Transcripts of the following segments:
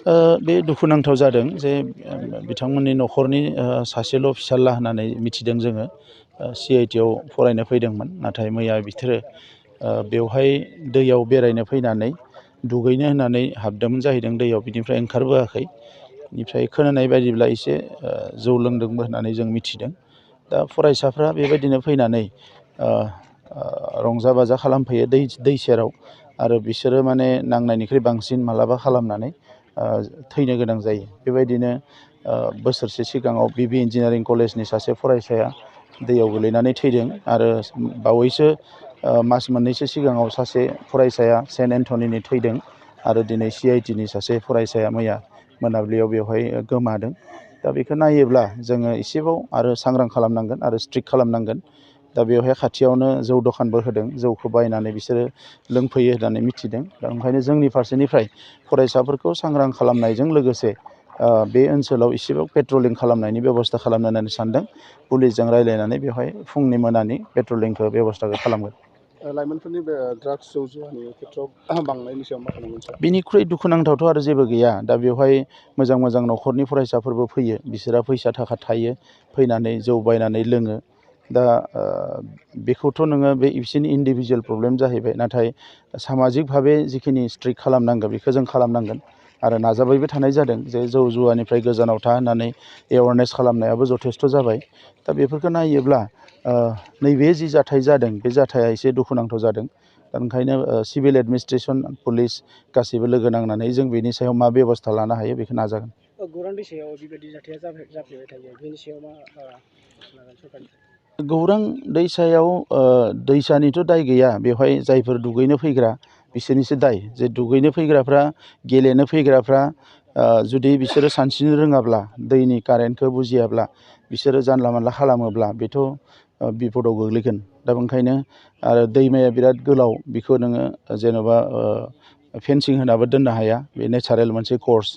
बे दुखुनांथाव जादों जे बिथांमोननि न'खरनि सासेल' फिसाज्ला होननानै मिथिदों जोङो CITआव फरायनो फैदोंमोन नाथाय मैया बिसोरो बेवहाय दैयाव बेरायनो फैनानै दुगैनो होननानै हाबदोंमोन जाहैदों दैयाव बिनिफ्राय ओंखारबोआखै बेनिफ्राय खोनानाय बायदिब्ला एसे जौ लोंदोंबो होननानै जों मिथिदों दा फरायसाफ्रा बेबायदिनो फैनानै रंजा बाजा खालामफैयो दै सेराव आरो बिसोरो माने नांनायनिख्रुइ बांसिन मालाबा खालामनानै थैनो गोनां जायो बेबायदिनो बोसोरसे सिगाङाव BB इन्जिनियारिं कलेजनि सासे फरायसाया दैयाव गोलैनानै थैदों आरो बावैसो मास मोननैसो सिगाङाव सासे फरायसाया सेन्ट एन्थनीनि थैदों आरो दिनै CITनि सासे फरायसाया मैया मोनाबिलियाव बेवहाय गोमादों दा बेखौ नायोब्ला जोङो एसेबाव आरो सांग्रां खालामनांगोन आरो स्ट्रिक्ट खालामनांगोन दा बेवहाय खाथियावनो जौ दखानबो होदों जौखौ बायनानै बिसोरो लोंफैयो होननानै मिथिदों दा ओंखायनो जोंनि फारसेनिफ्राय फरायसाफोरखौ सांग्रां खालामनायजों लोगोसे बे ओनसोलाव एसेबां पेट्रलिं खालामनायनि बेबस्था खालामनो होननानै सानदों पुलिसजों रायज्लायनानै बेवहाय फुंनि मोनानि पेट्रलिंखौ बेबस्थाखौ खालामगोन लाइमोनफोरनि बे ड्राग्स जौ जुवानि खेथ्रआव बांनायनि सायाव मा खालामगोन सार बिनिख्रुइ दुखुनांथावथ' आरो जेबो गैया दा बेवहाय मोजां मोजां न'खरनि फरायसाफोरबो फैयो बिसोरहा फैसा थाखा थायो फैनानै जौ बायनानै लोङो दा बेखौथ' नोङो बे बिसोरनि इन्डिभिजुवेल प्रब्लेम जाहैबाय नाथाय सामाजिक भाबै जिखिनि स्ट्रिक्ट खालामनांगौ बेखौ जों खालामनांगोन आरो नाजाबायबो थानाय जादों जे जौ जुवानिफ्राय गोजानाव था होननानै एवारनेस खालामनायाबो जथेस्थ' जाबाय दा बेफोरखौ नायोब्ला नैबे जि जाथाय जादों बे जाथाया एसे दुखुनांथाव जादों दा ओंखायनो सिभिल एडमिनिस्ट्रेसन पुलिस गासैबो लोगो नांनानै जों बेनि सायाव मा बेबस्था लानो हायो बेखौ नाजागोन गौरां दैसायाव बेबायदि जाथाया जाफ्लेबाय थायो बेनि सायाव मा लागोन सरकारनिफ्राय गौरां दैसायाव दैसानिथ' दाय गैया बेवहाय जायफोर दुगैनो फैग्रा बिसोरनिसो दाय जे दुगैनो फैग्राफ्रा गेलेनो फैग्राफ्रा जुदि बिसोरो सानस्रिनो रोङाब्ला दैनि कारेन्टखौ बुजियाब्ला बिसोरो जानला मानला खालामोब्ला बेथ' बिपदाव गोग्लैगोन दा ओंखायनो आरो दैमाया बिराद गोलाव बेखौ नोङो जेन'बा फेन्सिं होनाबो दोननो हाया बे नेचारेल मोनसे कर्स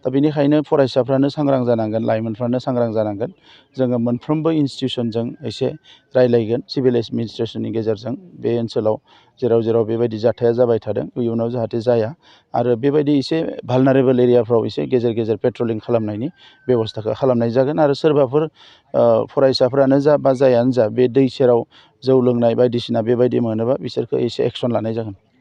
दा बेनिखायनो फरायसाफ्रानो सांग्रां जानांगोन लाइमोनफ्रानो सांग्रां जानांगोन जोङो मोनफ्रोमबो इन्सटिटिउसनजों एसे रायलायगोन सिभिल एडमिनिस्ट्रेसननि गेजेरजों बे ओनसोलाव जेराव जेराव बेबायदि जाथाया जाबाय थादों इयुनाव जाहाथे जाया आरो बेबायदि एसे भालनारेबल एरियाफ्राव एसे गेजेर गेजेर पेट्रलिं खालामनायनि बेबस्थाखौ खालामनाय जागोन आरो सोरबाफोर फरायसाफ्रानो जा बा जायानो जा बे दै सेराव जौ लोंनाय बायदिसिना बेबायदि मोनोबा बिसोरखौ एसे एक्सन लानाय जागोन